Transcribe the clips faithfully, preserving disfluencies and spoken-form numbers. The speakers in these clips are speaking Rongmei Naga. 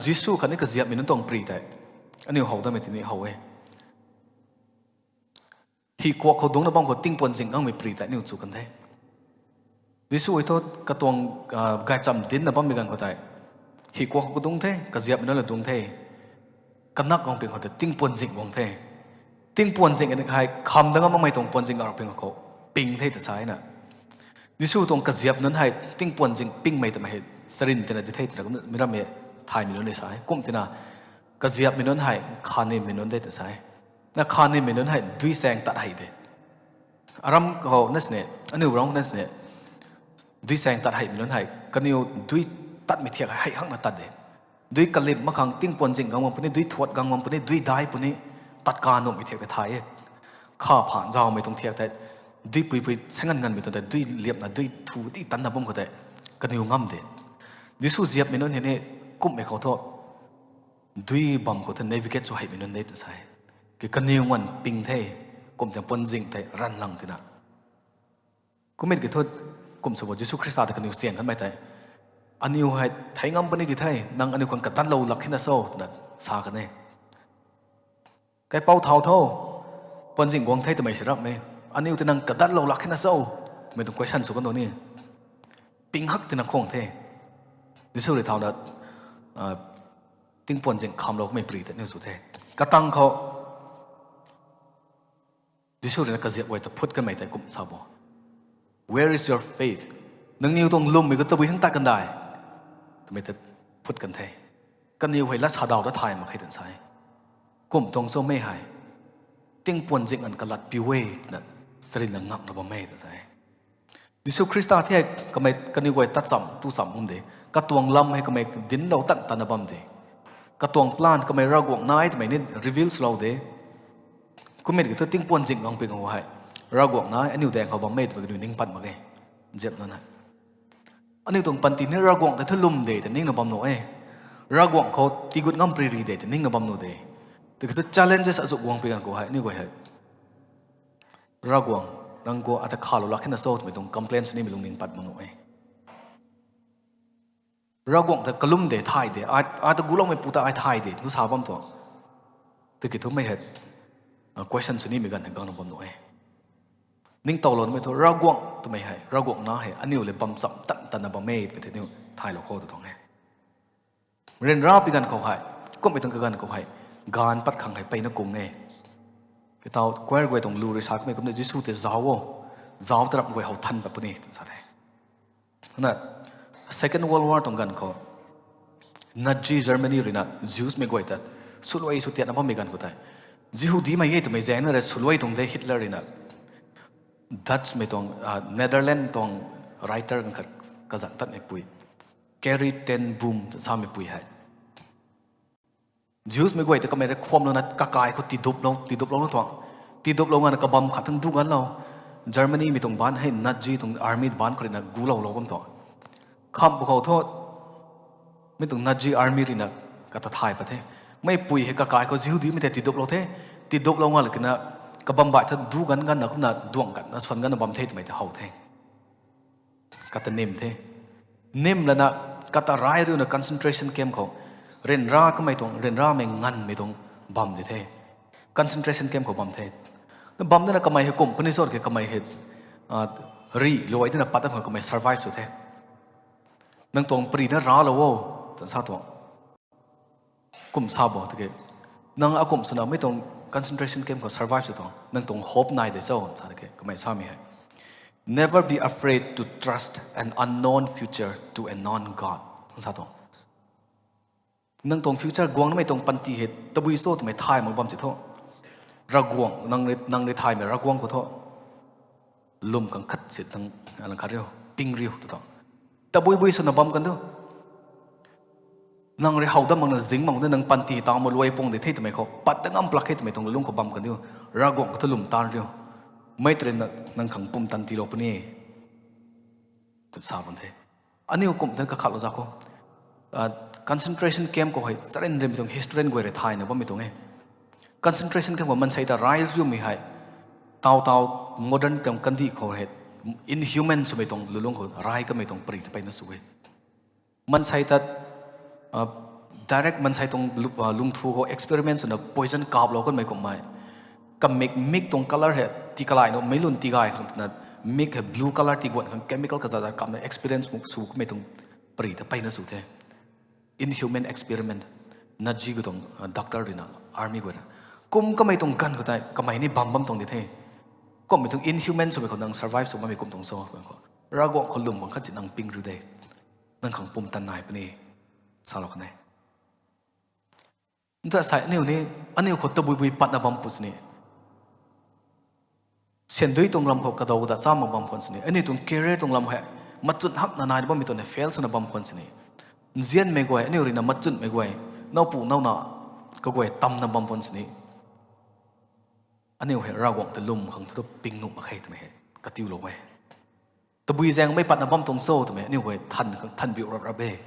Jisu khatni kaziapmei nunc tuang pri tei aniu how datmei tini how e. Hei kuak khou dungcna bam khou tingpuan zing gangmei pri tei aniu chu kan the. Jisu hei thu katuang gaychamv dincna bammei ganv khou tei hei kuak khou dung the, kaziapmei nunc la dung the. Kanak guang ping khou tei tingpuan zing guang the. Tingpuan zing hei kham dat ngam makmei tuang puan zing arping khou ping the ta sa na. Jisu tuang kaziap nunc hei tingpuan zing pingmei twmei hei sarin tina di the twna mi rammei thaymei nunc ni sa e. Kum tina kaziapmei nunc hei khanimei nunc de ta sa e. Na khanimei nunc hei dui saeng tat hei de. Aram khou na sini, aniu rang na sini, dui saeng tat heimei nunc hei kaniw dui tatmei thiak hei hakna tat de. Dui kalim mak khang tingpuan zing gang bam puni, dui thuat gang bam puni, dui dai puni, tat ka nuhmei thiak ta thay e. Kha phaan zaumei tuang thiak tei, duipuipui sangan nganmei tuang tei dui liamna dui thu ti tanna bam khou tei kaniw ngam de. Jisu ziapmei nunc hei ni kumhmei khou thu dui bam khou thu navigate sw heimei nunc de ta sa e. Ki kaniw ngan ping the, kum tei puan zing tei ranv lang tina. Kummei ki thu kum sw bo Jisu Khrista ta kaniw siang kanmei tei, aniu hei thei ngam puni di the, nang aniu khang kadatlou lak hina so twna sa kan e. Kaipouc thau tho, puan zing guang the twmei si rapmei, aniu tei nang kadatlou lak hina so twmei tuang question sw kan tuang ni. Ping hak tina khang the. Jisu rui thauna tingpuan zing khamlou kamei pri tei aniu sw the. Katang khou Jisu rui na kaziap guay ta phut kanmei tei kum sa bo, Where is your faith? Nangniw tuang lwmmei khou tabui hang tat kan dai? Twmei tei phut kan the. Kaniw hei lat sadaw ta thay mak khe twna sa e. Kum tuang cho mei hei tingpuan zing an kalat piu e twna sarinna ngakna bam e twna sa e. Jisu Khrista thei kamei kaniw guay tat cham tu cham bam de. Katuang lam hei kamei dinclou tan tanna bam de. Katuang plan kamei Ravguangc nai twmei ni reveal swlou de. Kummei ki thu tingpuan zing gang ping khou hei Ravguangc nai aniu daeng khou bam e twmei kaniw ning pat mak e. Ziap nunc hei aniu tuang panty ni Ravguangc tei thu lwm de tei ningna bam nuh e. Ravguangc khou tiigut ngam pri ri de tei ningna bam nuh de. Tiki thu challenges azu guang pui ganv khou hei aniu guay hei, Ravguangc, nang khou ata khalou lak hina so twmei tuang complain sw nimei lungning pat mak nuh e. Ravguangc ta kalum de, thay de, ai ata guloumei pu ta ai thay de nu sa bam tuang. Tiki thu mei hei question sw nimei ganv hei gangna bam nuh e. Ningtowlou namei thu Ravguangc twmei hei, Ravguangc na hei aniu le bam cham tan tanna bam e twmei tei aniu thaylou khou tu tuang e. Ryanra pi ganv khou hei, kumhmei tuang kaganv khou hei, gaanv pat khang hei peyna kung e. Kiu tau choir guay tuang lu rui sa kamei kumna Jisu tei zauc o, zauc ta ramh guay how than pat puni twna sa the. Na, Second World War tuang ganv khou Nazi Germany rui na Jews mei guay ta swluai sw tiatna bammei ganv khou tei, Jihudimei e twmei zaengna rui swluai tuang de Hitler rui na. Dutch mei tuang, Netherlands tuang writer ganv khat kazanc tatmei pui, Corrie ten Boom twna sameipui hei, Jews mei guay ta kamei rui khwamlouna kakai khou tiduplou, tiduplouna tuang. Tiduplou ngana kabam khat thang du ganlou, Germany mei tuang baan hei Nazi tuang army baan khou rui na guloulou bam tuang. Kham pw khou thu, mi tuang Nazi army rui na kata thay pat the. Meipui hei kakai khou Jihudimei tei tiduplou the. Tiduplou nga la kina kabam baih tha du gan ganna kumna duang ganna swan ganna bam the twmei tei how the. Kata nim the. Nim lana kata rai riuna concentration camp khou ryanra kamei tuang, ryanramei nganvmei tuang bam di the. Concentration camp khou bam the. Na bam dana kamei hei kum puni sat ke kamei hei, rih luai dana pat dam khou kamei survive sw the. Nang tuang pari na raclou o, twna sa tuang. Kum sa bo tiki, nang akum swna mei tuang concentration camp khou survive sw tuang, nang tuang hope nai de cho, sa tiki kamei samei hei, Never be afraid to trust an unknown future to a known God, sa tuang. Nang tuang future guang namei tuang panty hei tabui cho twmei thay mak bam si thu, Ravguangc, nang rui thaymei Ravguangc khou thu lwm khang khat si thang, alang khat riu, ping riu tu tuang. Tabui bui swna bam kan tu. Nang rui how dam makna zing mak tu, nang panty taw ma luai pung de the twmei khou pat da ngam plak khe twmei tuang lung khou bam kan diu. Ravguangc khou thu lwm tan riu. Mei tei rui na nang khang pumtan tiilou puni, twna sa bam the. Aniu kum tan kakhatlou za khou, concentration camp khou hei charynmei tuang historian guay rui thayna bammei tuang e. Concentration camp khou mansei ta rai riumei hei, taw taw modern tuang kandih khou hei inhuman swmei tuang lulung khou rai kamei tuang pari ta peyna sw e. Mansei ta, Direct mansei tuang lu- lungthu khou experiment swna poison kaplou kanmei kumhmei. Kamik mik tuang colour hei tii kalai nu meic lun tii gay khang twna, mik hei blue colour tii guan khang chemical kazat zat kapna experience muk sw kamei tuang pari ta peyna sw the. Inhuman experiment. Nazi khou tuang doctor ruina, army guayna, kum kamei tuang ganv khou tei kamei ni bam bam tuang di the. Kummei tuang inhuman swmei khou nang survive sw bammei kum tuang cho khou, Ravguangc khou lwm bang khat si nang ping riu de. Nang khang pumtan nai puni, salou kan e. Nta sai aniu ni, aniu khou tabui bui patna bam pw sini, syandui tuang lam khou kadaw da cha mak bam khwan sini, aniu tuang career tuang lam hei machun hakna naina bammei tuang fail swna bam khwan sini, nzianmei guay, aniu ruina machunmei guay, nowpu nowna kaguay tamna bam khwan sini, aniu hei Ravguangc ta lwm khang thu ping nuh mak khe twmei hei katiulou e. Tabui zaeng mei patna bam tuang cho twmei aniu guay than, thanbiu rap rap e.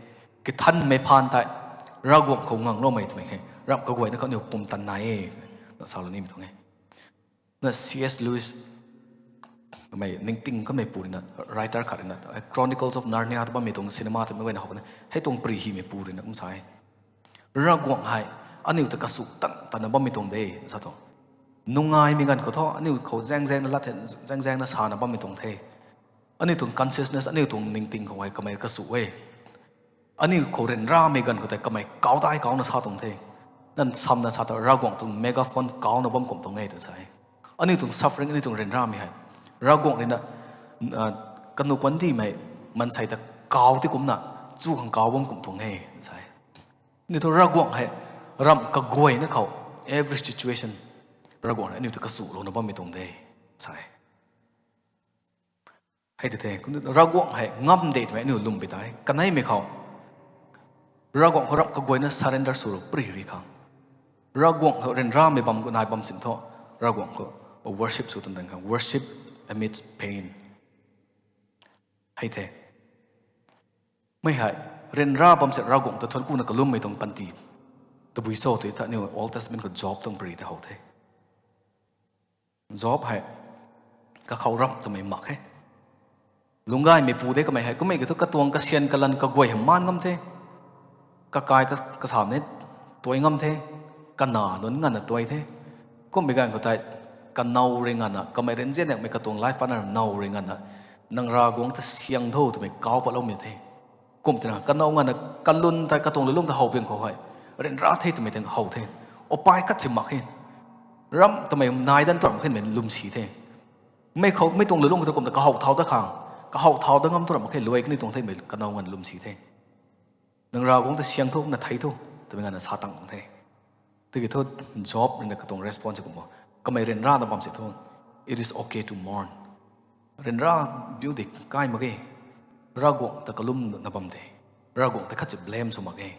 Kithanmei phaan tei Ravguangc khou ngangloumei twmei hei ramh kaguayna khou aniu pumtan nai e, na salou nimei tuang e. Na C S Lewis, kamei ningting kamei pu ruina, writer khat ruina, Chronicles of Narnia ta bammei tuang cinema twmei guayna how kan e, hei tuang pari hymei pu ruina kum sa e. Ravguangc hei aniu ta kasu tan tanna bammei tuang de sa thu, nungaimei ganv khou thu aniu khou zaeng zaengna lat the, zaeng zaengna sana bammei tuang the. Aniu tuang consciousness, aniu tuang ningting khou hei kamei kasu e. Aniu khou ryanramei ganv khou tei kamei kau dai kauna sa tuang the. Nang samna sa ta Ravguangc tuang megaphone kauna bam kum tuang e twna sa e. Aniu tuang suffering, aniu tuang ryanramei hei Ravguangc ruina, kanu kuandimei maansei ta kau ti kumna chu khang kau bam kum tuang e twna sa e. Aniu thu Ravguangc hei ramh kaguayna khou, every situation, Ravguangc hei aniu ta kasulouna bammei tuang de, sa e. Hei tei the, Ravguangc hei ngam de twmei aniu lwm pi tei kaneimei khou, Ravguangc khou ramh kaguayna surrender sw ru pri ri khang, Ravguangc khou ryanramei bam nai bam sin thu, Ravguangc khou worship sw tan tan khang, worship amidst pain. Hei the, mei hei ryanra bam se Ravguangc ta thuanc kuna kalummei tuang panty tabui cho tei tha aniu Old Testament khou Job tuang pari tei how the. Job hei kakhou ramh twmei mak khe. Lungc gaymei pu de kamei hei, kummei kiu thu katuang kasyan kalan kaguay hei maan ngam the. Kakai ka- kasam ni tuai ngam the. Kana nunc nganvna tuai the. Kummei ganv khou tei kanow rui nganvna, kamei ryanzianmei katuang life partner now rui nganvna, nang Ravguangc ta syang tho twmei kau patloumei the. Kum tina kanow nganvna kalun tei katuang lulung ta how piang khou hei, ryanra the twmei tei how the. Upai khat si mak khe. Ramh twmei nai dan tu ram khenmei lwm si the. Mei khou, mei tuang lulung khou ta kumna kahow thau dat khang, kahow thau dat ngam tu ram khe luai kani tuang themei kanow nganv lwm si the. Nang Ravguangc ta syang tho, na thei tho twmei nganvna sa tang tuang the. Tiki thu Job ruina katuang response kum o, kamei ryanra na bam se thu, it is okay to mourn. Ryanra biu di kai mak ge. Ravguangc ta kalum na bam de. Ravguangc ta khat si blame sw mak ge.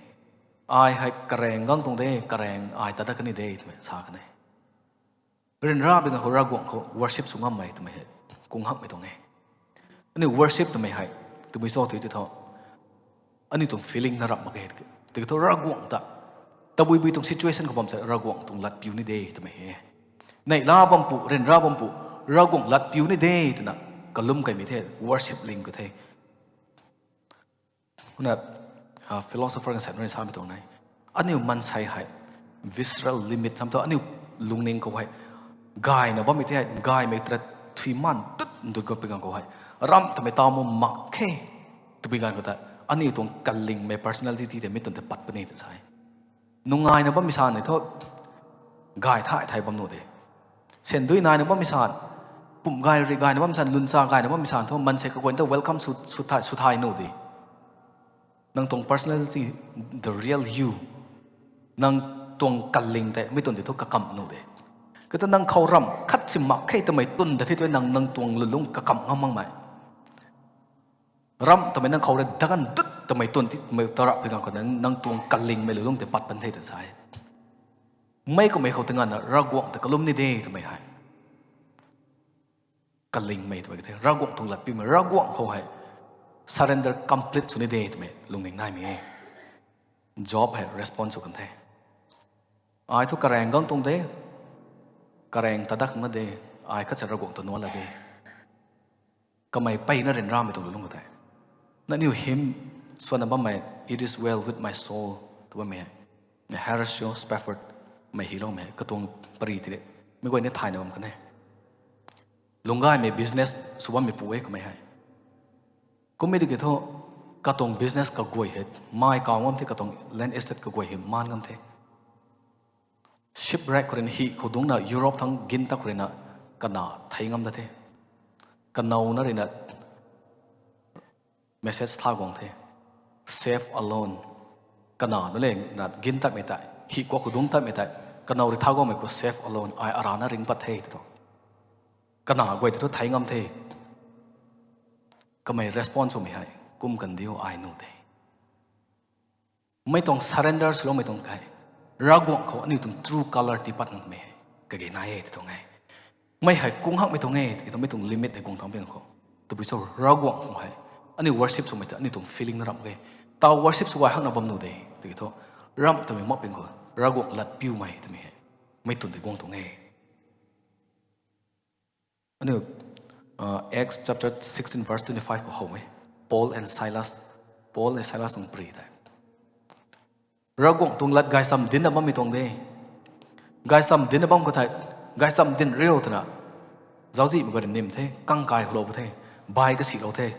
Ai hei karaeng gang tuang de, karaeng ai ta dat kani de twmei sa kan e. Ryanra bing khou Ravguangc khou worship sw ngammei twmei hei kung hakmei tuang e. Aniu worship twmei hei tabui cho tei tei thu, aniu tuang feeling na ramh mak ge. Tiki thu Ravguangc ta, tabui bui tuang situation khou bam se Ravguangc tuang lat piu ni de twmei he. Neihla bam pu, ryanra bam pu, Ravguangc lat piu ni de twna kalum kaimei the, worship ling khou the. Kumna philosopher kan sa nunc samei tuang nai, aniu maansei hei visceral limit sam thu aniu lungning khou hei gayna bammei tei hei, gaymei tara thui maan tut ndut khou pi ganv khou hei, ramh twmei taw mu mak khe. Tabui ganv khou ta aniu tuang kalingmei personality tei mi tuang tei pat puni twna sa e. Nungaina bammei san ni thu, gay thay thay bam nuh de. Syandui naina bammei san, pum gay ri gayna bammei san, luncha gayna bammei san thu maansei kaguayna ta welcome sw, sw thay, sw thay nuh de. Nang tuang personality, the real you, nang tuang kaling tei mi tuang tei thu kakam nuh de. Kata nang khou ramh khat si mak khe twmei twn da the tu nang, nang tuang lulung kakam ngam makmei. Ramh twmei nang khou rui dagan dut twmei twn ti twmei tarap pi ganv khou nang, nang tuang kalingmei lulung tei pat pan the twna sa e. Mei kummei khou tei nganvna Ravguangc ta kalum ni de twmei hei, kalingmei twmei ka the, Ravguangc tuang lat piumei, Ravguangc khou hei surrender complete sw ni de twmei lungning naimei e. Job hei response sw kan the, ai thu karaeng gang tuang de, karaeng ta dat khang na de, ai khat sa Ravguangc ta nuan la de. Kamei peyna ryanramei tuang lulung khou tei, nangniw hymn swanna bammei, It is well with my soul, tu bammei hei. Horatio Spafford mei hyloumei hei katuang pari ti de. Mi guay ni thayna bam kan e. Lungc gaymei business sw bammei pu e kamei hei. Kummei tiki thu katuang business kaguay hei mai kaw ngam the, katuang land estate kaguay hei maan ngam the. Shipwreck khou ruina hi khou dungcna Europe thangc gin tak khou ruina kana thei ngam da the. Kanow na ruina message tha guang the. Save alone. Kana nu le na gin tatmei tei, hi kua khou dungc tatmei tei, kanow rui tha guangmei khou save alone, ai arana ring pat the tw thu. Kana guay tei thu thei ngam the. Kamei response swmei hei, kum kandiu ai nu de. Mei tuang surrender swloumei tuang kai. Ravguangc khou aniu tuang true color tii pat ngam mei hei. Kage nai e tw tuang e. Mei hei kung hakmei tuang e, tiki thu mei tuang limit hei kung thangc ping khou. Tabui cho Ravguangc khou hei. Aniu worship swmei ta aniu tuang feeling na ramh ge. Taw worship sw gay hakna bam nu de, tiki thu. Ramh twmei mak ping khou. Ravguangc lat piumei twmei hei. Mei twn tei guang tuang e. Aniu, uh, Acts chapter sixteen verse twenty-five khou how e. Paul and Silas, Paul and Silas tuang pari tei. Ravguangc tuang lat gaysam dincna bammei tuang de. Gaysam dincna bam khou thei, gaysam dinc riu twna. Zauczihmei guay rui nim the, kangkai khou lou the, bai kasihlou the.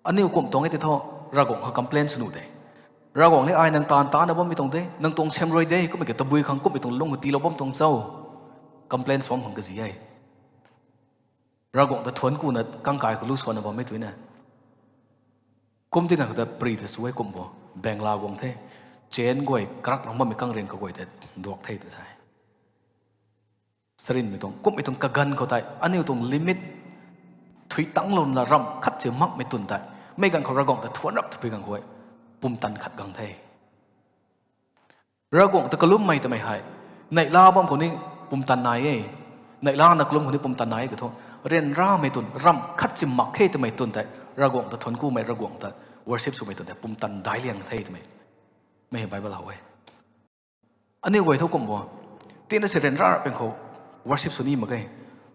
Aniu kum tuang e tei thu, Ravguangc khou complain sw nu de. Ravguangc ni ai nang taanv tana bammei tuang de, nang tuang sem rui de, kummei ka tabui khang kummei tuang lung khou tiilou bam tuang cho. Complain sw bam khang kazi e. Ravguangc ta thuanc kuna kangkai khou lu suanna bammei twna. Kum ti nganv khou ta pari ta sw e kum bo, bengla guang the, chain guay karak lang bammei kangriang kaguay tei duak the tw sa e. Sarinmei tuang, kummei tuang kaganv khou tei, aniu tuang limit, thui tangclouna ramh khat si makmei twn tei, mei ganv khou Ravguangc ta thuanc rap twpui ganv khou e, pumtan khat gang the. Ravguangc ta kalummei twmei hei, neihla bam khou ni pumtan nai e, neihlana kalum khou ni pumtan nai e ka thu, ryanramei twn, ramh khat si mak khe twmei twn tei, Ravguangc ta thuanc kumei, Ravguangc ta worship swmei twn tei pumtan daic liang the twmei. Mei hei Bible how e. Aniu guay thu kum bo, tina si ryanra ping khou worship sw ni mak ge,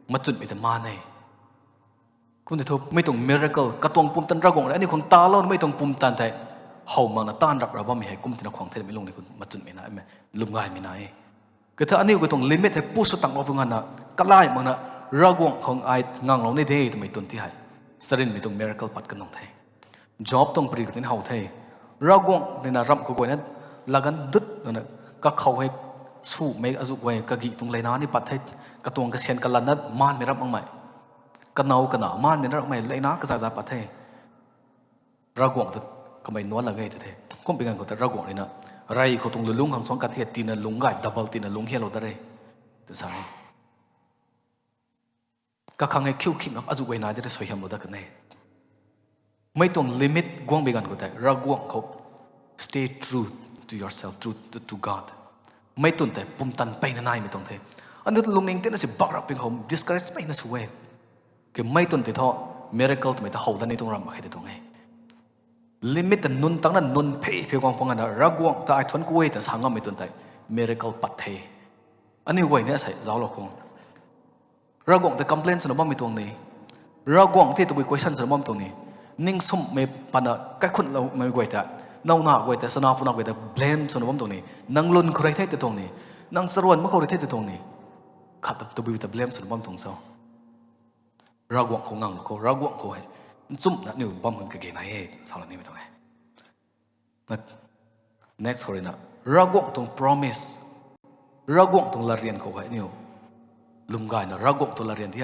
machunmei ta maan e. Kum ti thu mei tuang miracle, katuang pumtan Ravguangc rui aniu khang taloumei tuang pumtan tei, how makna taanv rap ra bammei hei kum tina khwang themei lung ni khou machunmei na, lwm gaymei na e. Katha aniu katuang limit hei pu sw tanglou pu nganvna, kalai makna Ravguangc khang ai nganglou ni de twmei twn ti hei. Sarinmei tuang miracle pat kanung the. Job tuang pari khou tina how the. Ravguangc ruina ramh kaguayna lagan dut nana kakhou hei sumei azuh guay kagih tuang leina ni pat the. Katuang kasian kalanna maanmei ramh makmei. Kanow kana maanmei ramhmei leina kazaza pat the. Ravguangc ta kamei nuan la ge tw the. Kum pi ganv khou ta Ravguangc ruina rey khou tuang lulungc khang suang kat the tina lungc gay double tina lungc hialou da re. Tw sa e. Kakhang hei khiu khing ap azuh guay nai de re suaihiamlou dat kan e. Mei tuang limit guang bi ganv khou tei Ravguangc khou stay true to yourself, true to, to God. Mei twn tei pumtan peyna naimei tuang the. Aniu ta lungning tina si bak rap ping khou discourage peyna sw e. Ke mei twn tei thu miracle twmei ta how dat ni tuang ramh mak khe tei tuang e. Limit ta nunc tangcna nunc phey phey guang pang ana Ravguangc ta ai thuanc ku e ta sa ngammei twn tei miracle pat the. Aniu guay ni asei zauclou khou Ravguangc ta complain swna bammei tuang ni. Ravguangc the tabui question swna bam tuang ni. Ningswmmei pana kaikhunloumei guay ta, nowna guay ta, sana puna guay ta blame swna bam tuang ni. Nang lun khou rey the tw tuang ni. Nang charuan mak khou rey the tw tuang ni. Khat ta tabui ta blame swna bam tuang cho. Ravguangc khou nganglou khou, Ravguangc khou hei nchumhna aniu bam khang kage nai e, salou nimei tuang e. Next khou ruina, Ravguangc tuang promise, Ravguangc tuang latryan khou hei aniu lwm gayna Ravguangc tuang latryan ti,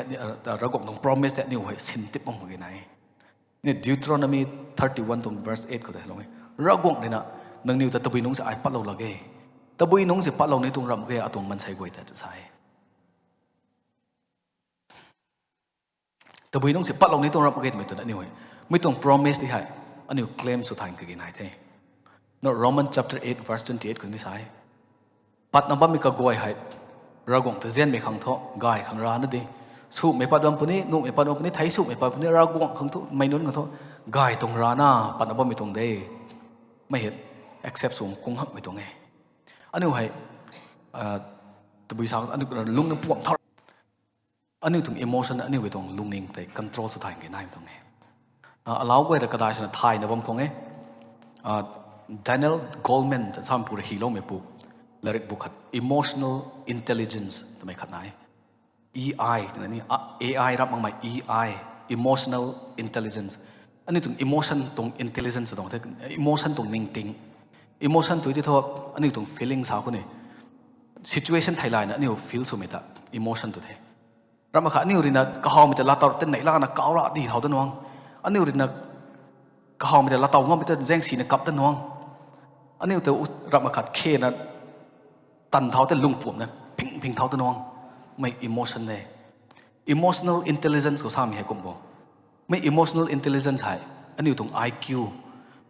Ravguangc tuang promise tei aniu hei sin tip bam khang kage nai e. Ni Deuteronomy thirty-one tuang verse eight khou tei lou e. Ravguangc ruina, nangniw ta tabui nungc si ai patlou lak ge. Tabui nungc si patlou ni tuang ramh ge atuang maansei guay ta sa e. Tabui nungc si patlou ni tuang ramh ge twmei twn aniu hei. Mei tuang promise ti hei aniu claim sw thay kage nai the. Na Roman chapter eight verse twenty-eight khou ni sa e. Patna bammei kaguay hei Ravguangc ta zianmei khang thu gay khang rana di. Sumei pat bam puni, nuhmei pat bam puni, thei sumei pat puni, Ravguangc khang thu, mei nunc khang thu gay tuang rana patna bammei tuang de. Mei hei accept sw kung hakmei tuang e. Aniu hei, tabui sa aniu lungning puam thau. Aniu tuang emotion, aniu hei tuang lungning tei control sw thay kage naimei tuang e. Alau guay ta kadai swna thayna bam khang e. Daniel Goleman ta sampu rui hyloumeipu, latrik bu khat, Emotional Intelligence twmei khat nai. E I twna ni, a, A I rap makmei E I, emotional intelligence. Aniu tuang emotion tuang intelligence tuang the, emotion tuang ningting. Emotion tu ti thu, aniu tuang feeling sa khou ni. Situation theilayna aniu feel swmei ta, emotion tu the. Ramh mak khat aniu ruina kahawmei ta laatow te neihlana kau ra di thau ta nuang. Aniu ruina kahawmei ta laatow ngammei ta zaeng sina kap ta nuang. Aniu ta u-, ramh mak khat khena tan thau te lungpuamna phing phing thau ta nuang. Mei emotion e. Emotional intelligence khou samei hei kum bo. Mei emotional intelligence hei aniu tuang I Q,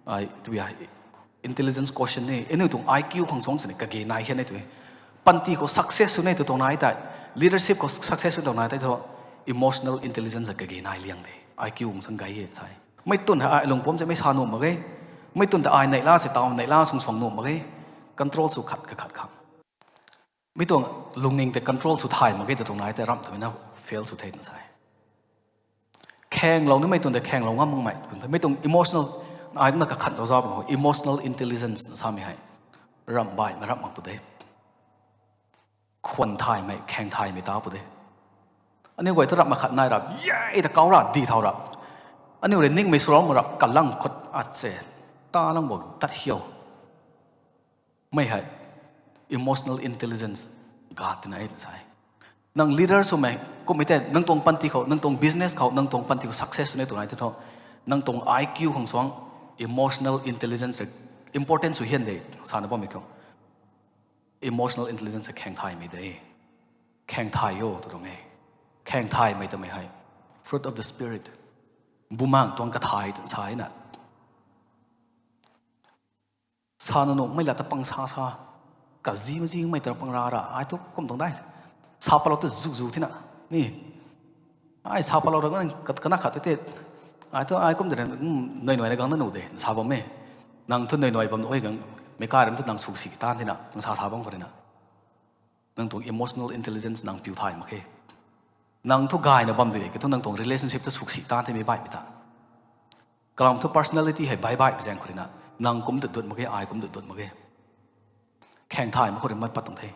ai, tu ya, intelligence quotient e, aniu tuang I Q khang suang sini kage nai hian e tu e. Panty khou success sw ne tu tuang nai tei, leadership khou success sw tuang nai tei thu, emotional intelligence a kage nai liang de. I Q khang sang gay e sai. Mei tun hei ai lungpuam se mei sa nuh mak ge. Mei tun ta ai neihla se taw neihla sung suang nuh mak ge. Control sw khat kakhat khang. Mei tuang lungning tei control sw thay mak ge tu tuang nai tei ramh twmei na fail sw the na sai. Khaenglou nimei tuang tei khaenglou ngam makmei. Mei tuang emotional, ai na kakhanlou zauc khou emotional intelligence na samei hei. Ramh baihmei ramh mak pu de. Khwan thaymei, khaeng thaymei ta pu de. Aniu guay tu ramh mak khat nai rap, ye ta kau ra, di thau rap. Aniu rui ningmei swlou mak rap, kalang khut at se. Ta lang bo tat hiau. Mei hei, emotional intelligence, ga tina e sa e. Nang leader swmei, kummei tei, nang tuang panty khou, nang tuang business khou, nang tuang panty khou success sw ne tu nai tei thu, nang tuang I Q khang suang, emotional intelligence rui important sw hian de, sana bammei khou. Emotional intelligence hei khaeng thaymei de. Khaeng thay o tu tuang e. Khaeng thaymei twmei hei, fruit of the Spirit. Bumaengc tuang kathay tw sa e na. Sa nuh nuhmei lat ta pang sa sa. Kazi mazimei ta pang ra ra. Ai thu kum tuang dai. Sa patlou ta zu zu thina. Ni. Ai sa patlou ra ka, kana khat te te. Ai thu ai kum de, mm, nui nui na gang na nuh de. Sa bam e. Nang thu nui nui bam nuh e gang. Mei kai ram thu nang suksi tan thina. Nang sa sa bam khou rui na. Nang tuang emotional intelligence nang piu thay mak khe. Nang thu gayna bam de, ki thu nang tuang relationship thu suksi tan themei baihmei ta. Kalam thu personality hei baih baih zaeng khou rui na, nang kum ta dut mak ge, ai kum ta dut mak ge. Khaeng thay mak khou rui mat pat tuang the.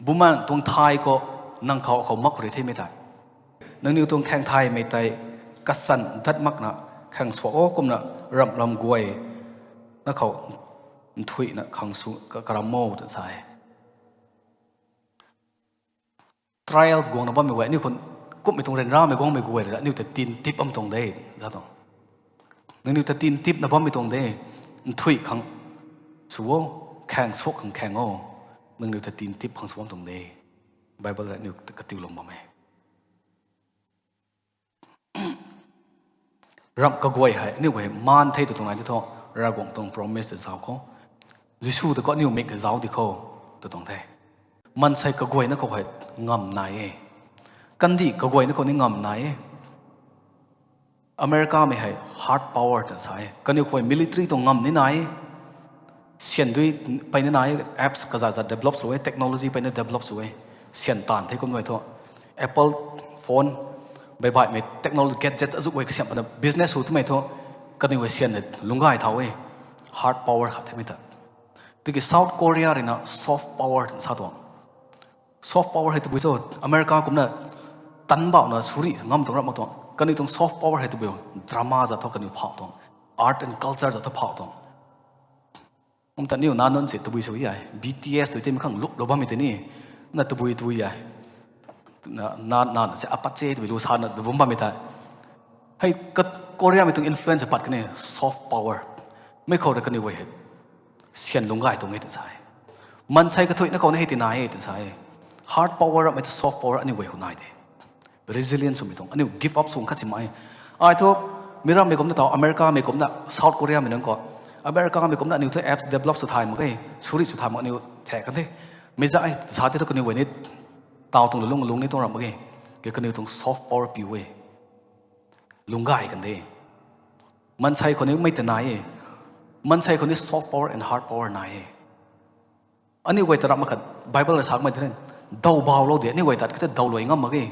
Bumaengc tuang thay khou, nang khou khou mak khou rui themei tei. Nangniw tuang khaeng thaymei tei, kasan dat makna, khaeng suak o kumna, ramh lam guay, na khou, nthuihna khang sw, ka, karam o, tw sa e. Trials guangna bammei guay, aniu khou, kumhmei tuang ryanramei guangmei guay rui, aniu ta tin tip bam tuang de, za tuang. Nangniw ta tin tipna bammei tuang de, nthuih khang sw o, khaeng suak khang khaeng o, nangniw ta tin tip khang sw bam tuang de. Bible rui aniu ta katiulou bam e. Ramh kaguay hei, aniu guay maan the tw tuang nai di thu, Ravguangc tuang promise ta zauc khou. Jisu ta khou aniu mik zauc di khou, tw tuang the. Maansei kaguayna khou hei ngam nai e. Kandih kaguayna khou ni ngam nai e. Americamei hei hard power ta sa e. Kaniw khou military tuang ngam ni nai e. Syan dui peyna nai e, apps kazat zat develop sw e, technology peyna develop sw e. Syan taanv the kum nai thu. Apple phone, baih baihmei technology gadget azuh guay kasiamh pana business sw twmei thu. Kaniw hei syan hei lungc gay thau e. Hard power khat themei ta. Tiki South Korea rui na soft power sa tuang. Soft power hei tabui cho, America kumna tanbauhna suri ngam tuang ramh mak tuang. Kaniw tuang soft power hei tabui, drama zat thu kaniw phauh tuang. Art and culture zat thu phauh tuang. Kum ta niw na nunc si tabui sw e, B T S tw tei mi khang luplou bammei tei ni, na tabui tabui e. Na, na, na se Apache tabui lu sana tabum bammei tei. Hei ka Koreamei tuang influence pat kani soft power. Mei khou rui kaniw guay hei syan lungc gay tuang e tw sa e. Maansei kathuihna khou ni hei tina e tw sa e. Hard power rammei ta soft power aniu guay khou nai de. Resilience swmei tuang, aniu give up sw khat si mai. Ai thu, mi rammei kumna tau, Americamei kumna, South Koreamei nunc khou. Americamei kumna aniu thu apps develop sw thay mak e, suri sw thay mak aniu thek kan the. Mi za ai, sa tei thu kaniw guay ni, tau tuang lung lung ni tuang ram mak e. Ke kaniw tuang soft power piu e. Lungc gay kan de. Maansei khou ni mei ta nai e. Maansei khou ni soft power and hard power nai e. Aniu guay ta ramh mak khat, Bible rui sakmei tei, daw baulou de, aniu guay tat ki thu daw luai ngam mak ge.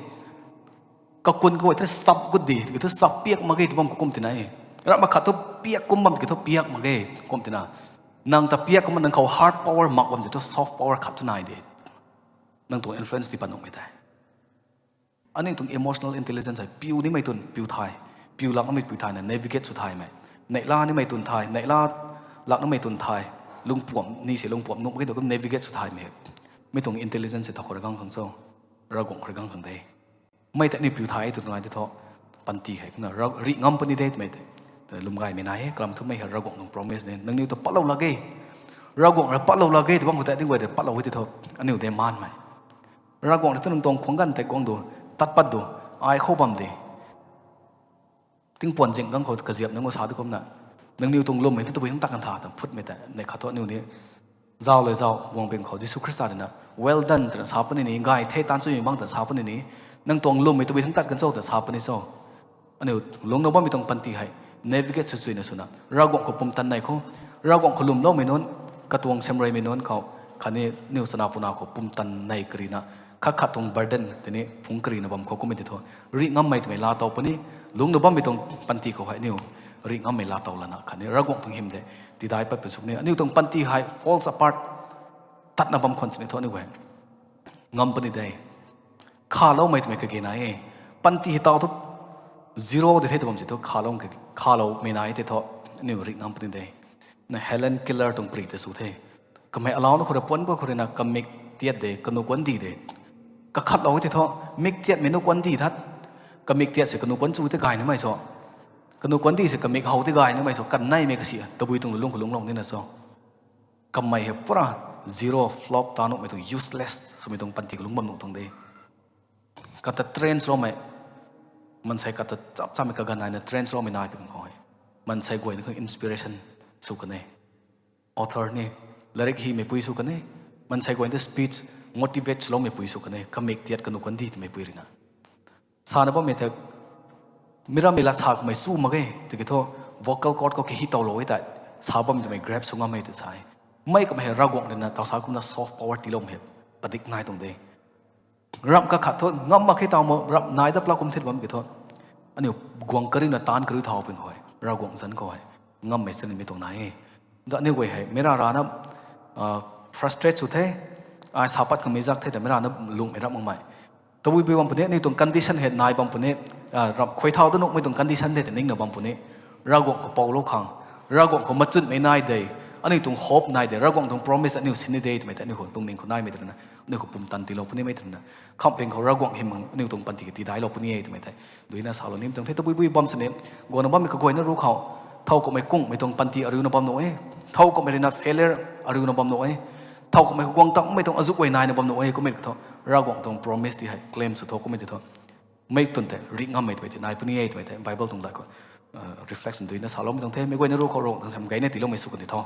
Kakun kaguay tei sap gut de, ki thu sap piak mak ge, tw bam kum tina e. Ramh mak khat thu piak kum bam ki thu piak mak ge, kum tina. Nang ta piak kumna nang khou hard power mak bam tei thu soft power khat thu nai de. Nang tuang influence tii pat nuhmei tei. Aniu tuang emotional intelligence hei piu nimei tun piu thay, piu lak namei piu thayna navigate sw thaymei. Neihla nimei tun thay, neihla lak namei tun thay, lungpuam ni se lungpuam nuh mak ge tu kum navigate sw thaymei. Mi tuang intelligence hei ta khou rui gang khang cho, Ravguangc khou rui gang khang de. Mei tei aniu piu thay e tw nai tei thu, panty hei kumna rih ngam puni de twmei tei lwm gaymei nai e. Kalam thumei hei Ravguangc tuang promise de, nangniw ta patlou lak ge. Ravguangc rui patlou lak ge tw bam khou tei aniu guay tei patlou e tei thu, aniu de maanmei. Ravguangc rui tu nang tuang khwang ganv tei guang du, tat pat du, ai khou bam de. Tingpuan zing gang khou kaziap nunc khou sa tu kumna, nangniw tuang lwmmei thu tabui thangc tat kan tha twna phutmei tei neih khat thu aniu ni, zauc le zauc guang ping khou Jisu Khrista rui na, well done twna sa puni ni, gay the, taanv chuimei bang twna sa puni ni, nang tuang lwmmei tabui thangc tat kan cho twna sa puni cho. Aniu lungcna bammei tuang panty hei navigate sw chuina swna Ravguangc khou pumtan nei khou, Ravguangc khou lwmloumei nunc, katuang siamreymei nunc khou, khatni aniu chana puna khou pumtan nei karina, khat khat tuang burden tei ni phungc karina bam khou kummei tei thu, rih ngammei twmei laatow puni, lungcna bammei tuang panty khou hei aniu rih ngammei laatow lana khatni Ravguangc tuang hym de tidai pat pun sw puni. Aniu tuang panty hei falls apart, tatna bam khwan sini thu aniu guay ngam puni de. Khaloumei twmei kage nai e. Panty hei taw thu zero de the tw bam si thu khalou, khaloumei nai tei thu aniu rih ngam puni de. Na Helen Keller tuang pri tei sw the. Kamei alauna khou rui puan pa khou rui na kamik tiat de, kanu kuan di de. Kakhatlou tei thu, mik tiatmei nu kuan di that. Kamik tiat se kanu kuan chu tei gay nimei so. Kanu kuan di se kamik how tei gay nimei so, kanneimei kasi, tabui tuang lung khou lungclou nina so. Kamei hei pura zero, flop ta nuhmei tuang useless swmei tuang panty khou lungc bam nuh tuang de. Kata train swloumei, maansei kata chap chammei kaganv naina train swloumei nai pi khang khou hei, maansei guayna khang inspiration sw kan e. Author ni, lairik hymeipui sw kan e, maansei guayna speech, motivate swloumei pui sw kan e, kamik tiat kanu kuan di twmei pui rui na. Sana bammei thei, mi rammei lat sa kamei chu mak ge, tiki thu, vocal cord khou kahi towlou e tei, sa bam twmei grab sw ngammei tei sa e. Mei kamei hei Ravguangc rui na taw sa kumna soft power tiiloumei hei, padik nai tuang de. Ramh kakhat thu ngam mak khe taw ma, ramh nai dat plak kum the bam ki thu, aniu guang kariuna taanv kariu thau ping khou hei, Ravguangc zanc khou hei, ngammei chanimei tuang nai e. Da aniu guay hei meic ra rana frustrate sw the, ai sa pat khang mei zak the ta meic rana lungmei ramh makmei. Tabui bui bam puni, aniu tuang condition hei nai bam puni, ramh khuay thau da nuhmei tuang condition the ta ningna bam puni. Ravguangc khou poulou khang, Ravguangc khou machunmei nai de, aniu tuang hope nai de, Ravguangc tuang promise aniu sini de twmei tei aniu khou lungning khou naimei twna, aniu khou pumtan tiilou punimei twna, khamhping khou Ravguangc hym aniu tuang panty ka tidailou puni e twmei tei duina salou nim tuang the. Tabui bui bam sini, guangna bammei kaguayna ru khou, thow kumhmei kungmei tuang panty ariuna bam nuh e, thow kumhmei rui na failure ariuna bam nuh e, thow kumhmei khou guang tangmei tuang azuh guay naina bam nuh e, kummei thu, Ravguangc tuang promise ti hei claim sw tho kummei ti thu, mei tun tei rih ngammei twmei ti nai puni e twmei tei Bible tuang dat khou reflection duina saloumei tuang the. Meic guayna ru khou Ravguangc tuang sam gayna tiiloumei sw kan di tho.